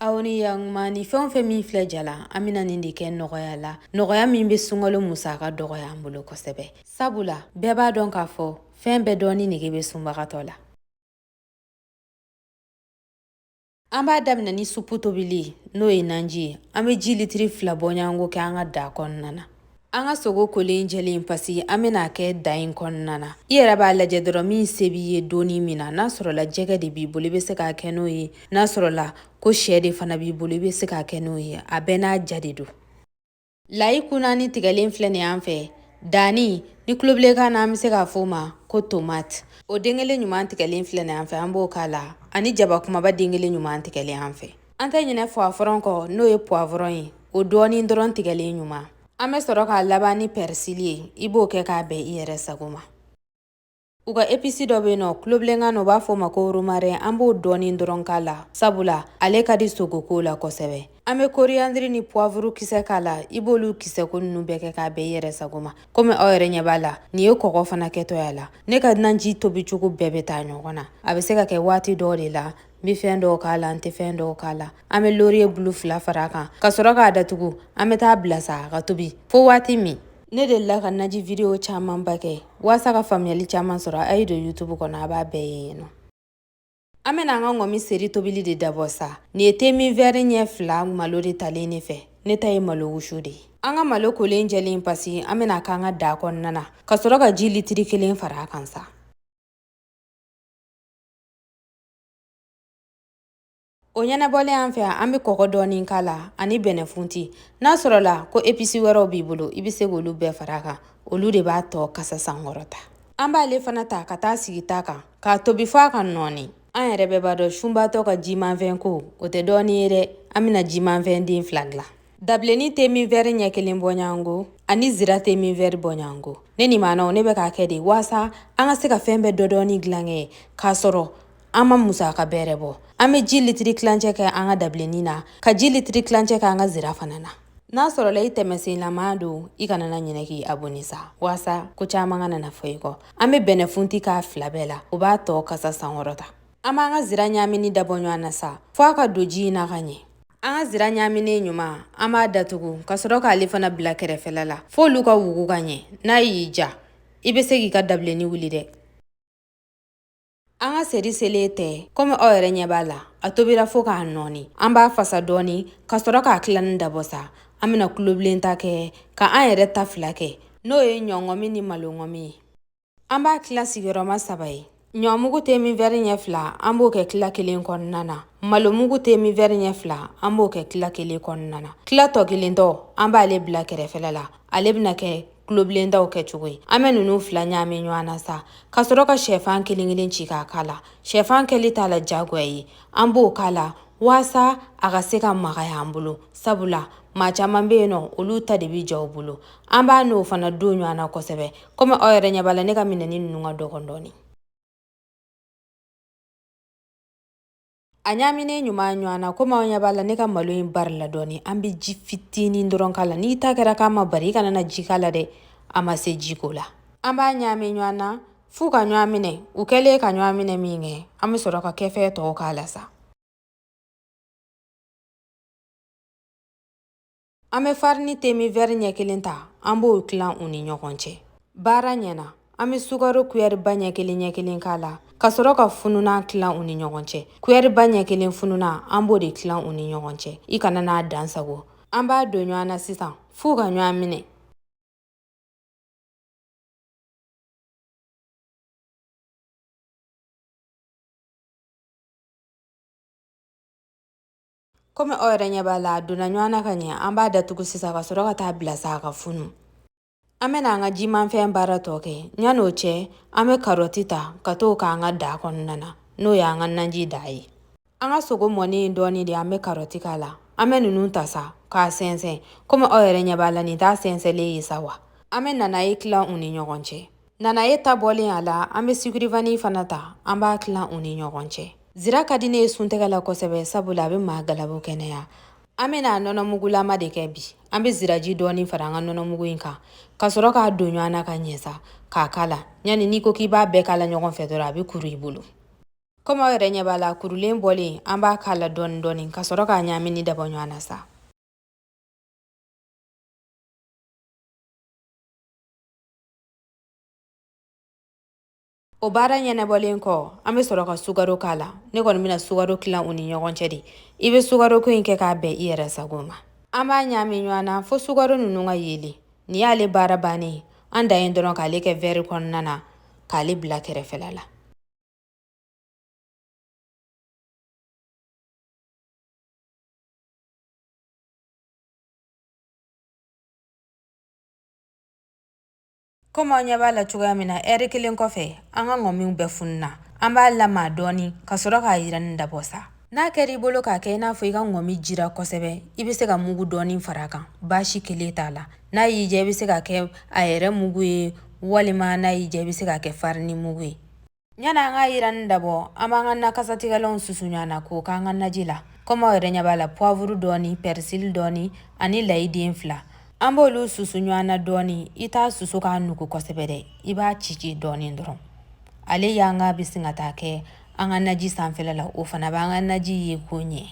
Aw ni yakuma ni fɛn o fɛn min filɛ ja la, an bɛna nin de kɛ nɔgɔya la, nɔgɔya min bɛ sunkalo musaka dɔgɔya an bolo kosɛbɛ, sabula bɛɛ b'a dɔn k'a fɔ fɛn bɛɛ dɔɔni nege bɛ sunbagatɔ la. An b'a daminɛ ni supu tobili, n'o ye naji ye. An bɛ ji litiri 2 bɔɲɔgɔnko kɛ an ka da kɔnɔna na. An ka sogo kolen jɛlen pasi, an bɛna kɛ da in kɔnɔna na. I yɛrɛ b'a lajɛ dɔrɔn min se b'i ye donni min na. N'a sɔrɔla jɛgɛ de b'i bolo, i bɛ se k'a kɛ n'o ye. N'a sɔrɔla ko sɛ de fana b'i bolo, i bɛ se k'a kɛ n'o ye. A bɛɛ n'a ja de don. Layi kun naani tigɛlen filɛ nin y'an fɛ. Danni ni tulobilenkan na, an bɛ se k'a fɔ o ma ko tomate. O den kelen ɲuman tigɛlen filɛ nin y'an fɛ, an b'o k'a la, ani jaba kumaba den kelen ɲuman tigɛlen an fɛ. An tɛ ɲinɛ poivron kɔ, n'o ye poivron ye, o dɔɔnin dɔrɔn tigɛlen ɲuman. An bɛ sɔrɔ k'a laban ni persil ye. I b'o kɛ k'a bɛn i yɛrɛ sago ma. U ka épice dɔ bɛ yen nɔ, tulobilenkan na, u b'a fɔ o ma ko romarin. An b'o dɔɔnin dɔrɔn k'a la, sabula ale ka di sogoko la kosɛbɛ. An bɛ coriandre ni poivre kisɛ k'a la. I b'olu kisɛko ninnu bɛɛ kɛ k'a bɛn i yɛrɛ sago ma. Komi aw yɛrɛ ɲɛ b'a la, nin ye kɔgɔ fana kɛtɔ y'a la. Ne ka naji tobicogo bɛɛ bɛ taa ɲɔgɔn na. A bɛ se ka kɛ waati dɔw de la n bɛ fɛn dɔw k'a la, n tɛ fɛn dɔw k'a la. An bɛ laurier bulu 2 fara a kan ka sɔrɔ k'a datugu. An bɛ taa bila sa a ka tobi fo waati min. Ne delila ka naji video camanba kɛ waasa ka faamuyali caman sɔrɔ. A ye don YouTube kɔnɔ, a b'a bɛɛ ye yen nɔ. An bɛna an ka ŋɔmi seri tobili de dabɔ sa. Nin ye te min verre ɲɛ 2 malo de talen ne fɛ. Ne ta ye malo wusu de ye. An ka malo kolen jɛlen pasi, an bɛna k'an ka da kɔnɔna na ka sɔrɔ ka ji litiri 1 fara a kan sa. O ɲɛnabɔlen an fɛ, an bɛ kɔgɔ dɔɔni k'a la ani bɛnɛfunti. N'a sɔrɔla ko épice wɛrɛw b'i bolo, i bɛ se k'olu bɛɛ fara a kan. Olu de b'a tɔ kasa sankɔrɔta. An b'ale fana ta ka taa sigi ta kan k'a tobi fo a ka nɔɔni. An yɛrɛ bɛɛ b'a dɔn, sunbaatɔ ka jimanfɛn ko, o tɛ dɔɔni ye dɛ. An bɛna jimanfɛn den 2 dilan. Dabilenni te min verre ɲɛ kelen bɔɲɔgɔnko ani zira te min verre bɔɲɔgɔnko. Ne ni maanaw, ne bɛ k'a kɛ de waasa an ka se ka fɛn bɛɛ dɔdɔɔni dilan kɛ k'a sɔrɔ an ma musaka bɛrɛ bɔ. An bɛ ji litiri tilancɛ kɛ an ka dabilenni na, ka ji litiri tilancɛ kɛ an ka zira fana na. N'a sɔrɔla i tɛmɛsenlama don, i kana na ɲinɛ k'i abonné sa, waasa ko caman kana na fɔ i kɔ. An bɛ bɛnɛfunti k'a fila bɛɛ la, o b'a tɔ kasa sankɔrɔta. An b'an ka zira ɲaamini dabɔ ɲɔgɔn na sa fo a ka don ji in na ka ɲɛ. An ka zira ɲaaminen ɲuman, an b'a datugu ka sɔrɔ k'ale fana bila kɛrɛfɛla la fo olu ka wugu ka ɲɛ. N'a y'i ja, i bɛ se k'i ka dabilenni wuli dɛ. An ka seri selen tɛ, komi aw yɛrɛ ɲɛ b'a la, a tobira fo k'a nɔɔni. An b'a fasa dɔɔni ka sɔrɔ k'a tilanni dabɔ sa. An bɛna tulobilen ta kɛ ka an yɛrɛ ta 2 kɛ, n'o ye ɲɔŋɔmi ni maloŋɔmi ye. An b'a tila sigiyɔrɔma 3 ye. Ɲɔmugu te min vɛri ɲɛ 2, an b'o kɛ tila kelen kɔnɔna na. Malomugu te min vɛri ɲɛ 2, an b'o kɛ tila kelen kɔnɔna na. Tila tɔ kelen tɔ, an b'ale bila kɛrɛfɛla la. Ale bɛna kɛ tulobilentaw kɛcogo ye. An bɛ ninnu 2 ɲaami ɲɔgɔn na sa ka sɔrɔ ka shɛfan kelen kelen ci k'a k'a la. Shɛfan kɛli t'a la diyagoya ye, an b'o k'a la waasa a ka se ka magaya an bolo, sabula maa caman bɛ yen nɔ, olu ta de bɛ ja u bolo. An b'a n'o fana don ɲɔgɔn na kosɛbɛ. Komi aw yɛrɛ ɲɛ b'a la, ne ka minɛni ninnu ka dɔgɔn dɔɔnin. A ɲaaminen ɲuman ɲɔgɔn na, komi aw ɲɛ b'a la, ne ka malo in barila dɔɔni. An bɛ ji fitinin dɔrɔn k'a la. N'i ta kɛra k'a ma bari, i kana na ji k'a la dɛ, a ma se jiko la. An b'a ɲaami ɲɔgɔn na f'u ka ɲɔgɔn minɛ. U kɛlen ka ɲɔgɔn minɛ min kɛ, an bɛ sɔrɔ ka kɛfɛn tɔw k'a la sa. An bɛ farini te min vɛri ɲɛ kelen ta, an b'o tilan u ni ɲɔgɔn cɛ. Baara ɲɛna. An bɛ sukaro kuyɛriba ɲɛ kelen ɲɛ kelen k'a la ka sɔrɔ ka fununan tilan u ni ɲɔgɔn cɛ. Kuyɛriba ɲɛ kelen fununan, an b'o de tilan u ni ɲɔgɔn cɛ. I kana n'a dan sago. An b'a don ɲɔgɔn na sisan f'u ka ɲɔgɔn minɛ. Komi aw yɛrɛ ɲɛ b'a la, a donna ɲɔgɔn na ka ɲɛ. An b'a datugu sisan ka sɔrɔ ka taa bila sa a ka funu. An bɛna an ka jimanfɛn baara tɔ kɛ. Yan'o cɛ, an bɛ karɔti ta ka t'o k'an ka da kɔnɔna na, n'o y'an ka naji da ye. An ka sogo mɔnen dɔɔni de, an bɛ karɔti k'a la. An bɛ ninnu ta sa k'a sɛnsɛn. Komi aw yɛrɛ ɲɛ b'a la, nin t'a sɛnsɛnlen ye sa wa. An bɛ nanaye tilan u ni ɲɔgɔn cɛ. Nanaye ta bɔlen a la, an bɛ sucre vanille fana ta, an b'a tilan u ni ɲɔgɔn cɛ. Zira ka di ne ye suntigɛ la kosɛbɛ, sabula a bɛ maa galabu kɛnɛya. An bɛna nɔnɔmugulama de kɛ bi. An bɛ ziraji dɔɔni fara an ka nɔnɔmugu in kan ka sɔrɔ k'a don ɲɔgɔn na ka ɲɛ sa k'a k'a la. Yanni n'i ko k'i b'a bɛɛ k'a la ɲɔgɔn fɛ dɔrɔn, a bɛ kuru i bolo. Komi aw yɛrɛ ɲɛ b'a la, kurulen bɔlen, an b'a k'a la dɔɔni dɔɔni ka sɔrɔ k'a ɲaamini dabɔ ɲɔgɔn na sa. O baara ɲɛnabɔlen kɔ, an bɛ sɔrɔ ka sukaro k'a la. Ne kɔni bɛna sukaro tilan u ni ɲɔgɔn cɛ de. I bɛ sukaro ko in kɛ k'a bɛn i yɛrɛ sago ma. An b'a ɲaami ɲɔgɔn na fo sukaro ninnu ka yeelen. Nin y'ale baara bannen ye. An dan ye dɔrɔn k'ale kɛ vɛri kɔnɔna na, k'ale bila kɛrɛfɛla la. Komi aw ɲɛ b'a la cogoya min na, ɛri kelen kɔfɛ, an ka ŋɔmiw bɛɛ fununa. An b'a lama dɔɔni ka sɔrɔ k'a yiranni dabɔ sa. N'a kɛra i bolo k'a kɛ i n'a fɔ i ka ŋɔmi jira kosɛbɛ, i bɛ se ka mugu dɔɔni fara a kan, baasi kelen t'a la. N'a y'i diya, i bɛ se k'a kɛ a yɛrɛ mugu ye, walima n'a y'i diya, i bɛ se k'a kɛ farini mugu ye. Yanni an ka yiranni dabɔ, an b'an ka nakasatigɛlanw susu ɲɔgɔn na k'o k'an ka naji la. Komi aw yɛrɛ ɲɛ b'a la, poivre dɔɔni, persil dɔɔni ani layi den 2. An b'olu susu ɲɔgɔn na dɔɔni. I t'a susu k'a nugu kosɛbɛ dɛ, i b'a cici dɔɔni dɔrɔn. Ale yanga bɛ sin ka taa kɛ an ka naji sanfɛla la, o fana b'an ka naji ye ko ɲɛ.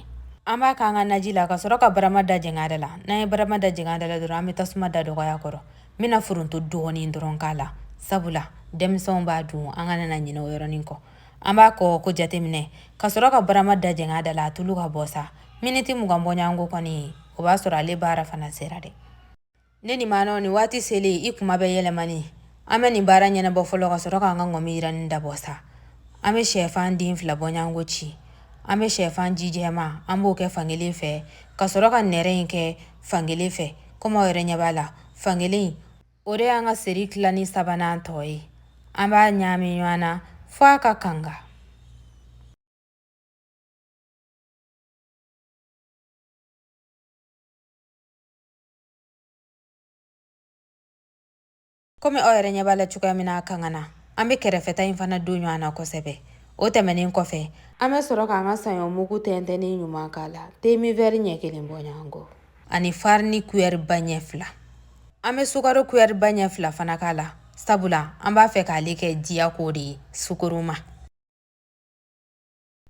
An b'a k'an ka naji la ka sɔrɔ ka barama da jɛngɛ da la. N'an ye barama da jɛngɛ da la dɔrɔn, an bɛ tasuma da dɔgɔya kɔrɔ. N bɛna foronto dɔɔnin dɔrɔn k'a la, sabula denmisɛnw b'a dun, an kana na ɲinɛ o yɔrɔnin kɔ. An b'a kɔ ko jateminɛ ka sɔrɔ ka barama da jɛngɛ da la, a tulu ka bɔ sa. Miniti 20 bɔɲɔgɔnko kɔni, o b'a sɔrɔ ale baara fana sera dɛ. Ne ni maanaw, nin waati selen, i kuma bɛ yɛlɛmani. An bɛ nin baara ɲɛnabɔ fɔlɔ ka sɔrɔ k'an ka ŋɔmi yiranni dabɔ sa. An bɛ shɛfan den 2 bɔɲɔgɔnko ci. An bɛ shɛfan ji jɛman, an b'o kɛ fankelen fɛ ka sɔrɔ ka nɛrɛ in kɛ fankelen fɛ. Komi aw yɛrɛ ɲɛ b'a la, fankelen o de y'an ka seri tilanni sabanan tɔ ye. An b'a ɲaami ɲɔgɔn na fo a ka kanga. Komi aw yɛrɛ ɲɛ b'a la cogoya min na, a kangana. An bɛ kɛrɛfɛta in fana don ɲɔgɔn na kosɛbɛ. O tɛmɛnen kɔfɛ, an bɛ sɔrɔ k'an ka saɲɔ mugu tɛntɛnnen ɲuman k'a la, demi verre ɲɛ kelen bɔ ɲɔgɔn kɔ, ani farini kuyɛri ba ɲɛ 2. An bɛ sukaro kuyɛri ba ɲɛ 2 fana k'a la, sabula an b'a fɛ k'ale kɛ diyako de ye sukoroma.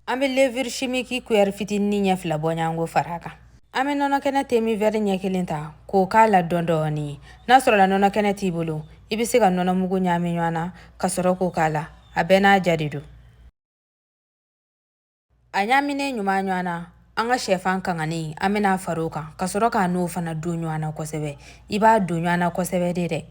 An bɛ levure chimique kuyɛri fitinin ɲɛ 2 bɔɲɔgɔnko fara a kan. An bɛ nɔnɔ kɛnɛ demi verre ɲɛ kelen ta k'o k'a la dɔɔni dɔɔni. N'a sɔrɔla nɔnɔ kɛnɛ t'i bolo, i bɛ se ka nɔnɔ mugu ɲaami ɲɔgɔn na ka sɔrɔ k'o k'a la. A bɛɛ n'a ja de don. A ɲaaminen ɲuman ɲɔgɔn na, an ka shɛfan kanganen, an bɛna fara o kan ka sɔrɔ k'a n'o fana don ɲɔgɔn na kosɛbɛ. I b'a don ɲɔgɔn na kosɛbɛ de dɛ.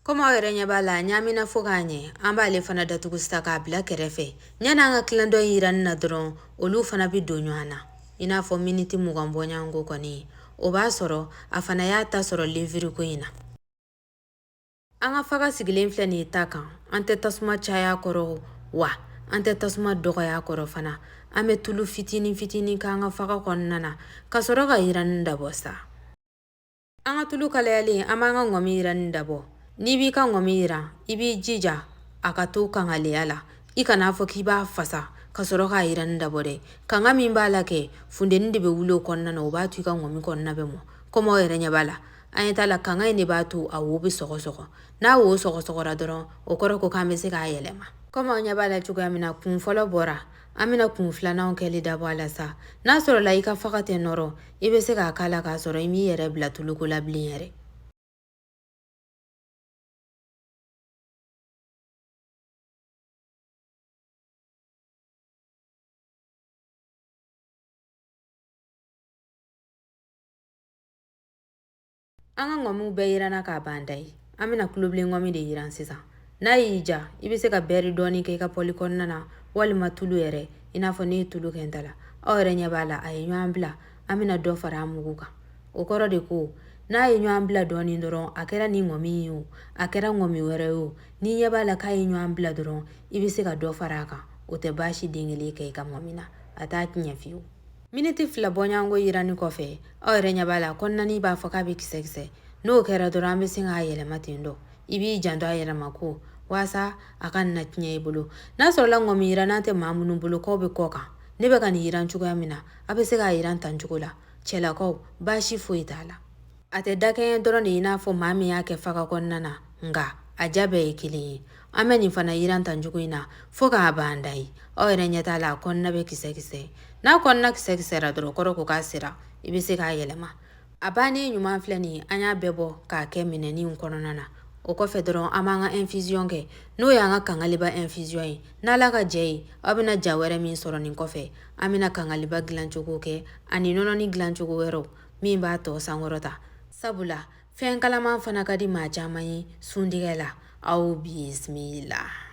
Komi aw yɛrɛ ɲɛ b'a la, a ɲaamina fo k'a ɲɛ. An b'ale fana datugu sisan k'a bila kɛrɛfɛ. Yanni an ka tilan dɔ in yiranni na dɔrɔn, olu fana bɛ don ɲɔgɔn na, i n'a fɔ miniti 20 bɔɲɔgɔnko kɔni, o b'a sɔrɔ a fana y'a ta sɔrɔ levure ko in na. An ka faga sigilen filɛ nin ye ta kan. An tɛ tasuma caya kɔrɔ, wa an tɛ tasuma dɔgɔya kɔrɔ fana. An bɛ tulu fitinin fitinin k'an ka faga kɔnɔna na ka sɔrɔ ka yiranni dabɔ sa. An ka tulu kalayalen, an b'an ka ŋɔmi yiranni dabɔ. N'i b'i ka ŋɔmi yiran, i b'i jija a ka to kangaleya la. I kan'a fɔ k'i b'a fasa ka sɔrɔ k'a yiranni dabɔ dɛ. Kanga min b'a la kɛ, funteni de bɛ wuli o kɔnɔna na, o b'a to i ka ŋɔmi kɔnɔna bɛ mɔ. Komi aw yɛrɛ ɲɛ b'a la, an ɲɛ t'a la, kanga in de b'a to a wo bɛ sɔgɔsɔgɔ. N'a wo sɔgɔsɔgɔra dɔrɔn, o kɔrɔ ko k'an bɛ se k'a yɛlɛma. Komi aw ɲɛ b'a la cogoya min na, kun fɔlɔ bɔra, an bɛna kun filananw kɛli dabɔ a la sa. N'a sɔrɔla i ka faga tɛ nɔrɔ, i bɛ se k'a k'a la k'a sɔrɔ i m'i yɛrɛ bila tuluko la bilen yɛrɛ. An ka ŋɔmiw bɛɛ yiranna k'a ban da ye. An bɛna tulobilen ŋɔmi de yiran sisan. N'a y'i ja, i bɛ se ka bɛri dɔɔni kɛ i ka pɔli kɔnɔna na, walima tulu yɛrɛ, i n'a fɔ ne ye tulu kɛ n ta la. Aw yɛrɛ ɲɛ b'a la, a ye ɲɔgɔn bila. An bɛna dɔ fara an mugu kan. O kɔrɔ de ko n'a ye ɲɔgɔn bila dɔɔni dɔrɔn, a kɛra nin ŋɔmi ye o, a kɛra ŋɔmi wɛrɛ ye o, n'i ɲɛ b'a la k'a ye ɲɔgɔn bila dɔrɔn, i bɛ se ka dɔ fara a kan. O tɛ baasi den kelen kɛ i ka ŋɔmi na, a t'a tiɲɛ fiyewu. Miniti 2 bɔɲɔgɔnko yiranni kɔfɛ, aw yɛrɛ ɲɛ b'a la, kɔnɔna b'a fɔ k'a bɛ kisɛkisɛ. N'o kɛra dɔrɔn, an bɛ sin k'a yɛlɛma ten dɔ. I b'i janto a yɛrɛ ma ko waasa a kana na tiɲɛ i bolo. N'a sɔrɔla ŋɔmi yirannan tɛ maa minnu bolo k'aw bɛ kɔ kan, ne bɛ ka nin yiran cogoya min na, a bɛ se k'a yiran tan cogo la. Cɛlakaw, baasi foyi t'a la. A tɛ dakɛɲɛ dɔrɔn de i n'a fɔ maa min y'a kɛ faga kɔnɔna na, nka a ja bɛɛ ye kelen ye. An bɛ nin fana yiran tan cogo in na fo k'a ban da ye. Aw yɛrɛ ɲɛ t'a la, a kɔnɔna bɛ kisɛ kisɛ. N'a kɔnɔna kisɛ kisɛra dɔrɔn, kɔrɔ ko k'a sera, i bɛ se k'a yɛlɛma. A bannen ɲuman filɛ nin ye, an y'a bɛɛ bɔ k'a kɛ minɛnin kɔnɔna na. O kɔfɛ dɔrɔn, an b'an ka infusion kɛ, n'o y'an ka kangaliba infusion ye. N'Ala ka jɛ ye, aw bɛna ja wɛrɛ min sɔrɔ nin kɔfɛ, an bɛna kangaliba dilancogo kɛ ani nɔnɔni dilancogo wɛrɛw min b'a tɔ sankɔrɔta, sabula fɛn kalaman fana ka di maa caman ye suntigɛ la. Aw bisimila.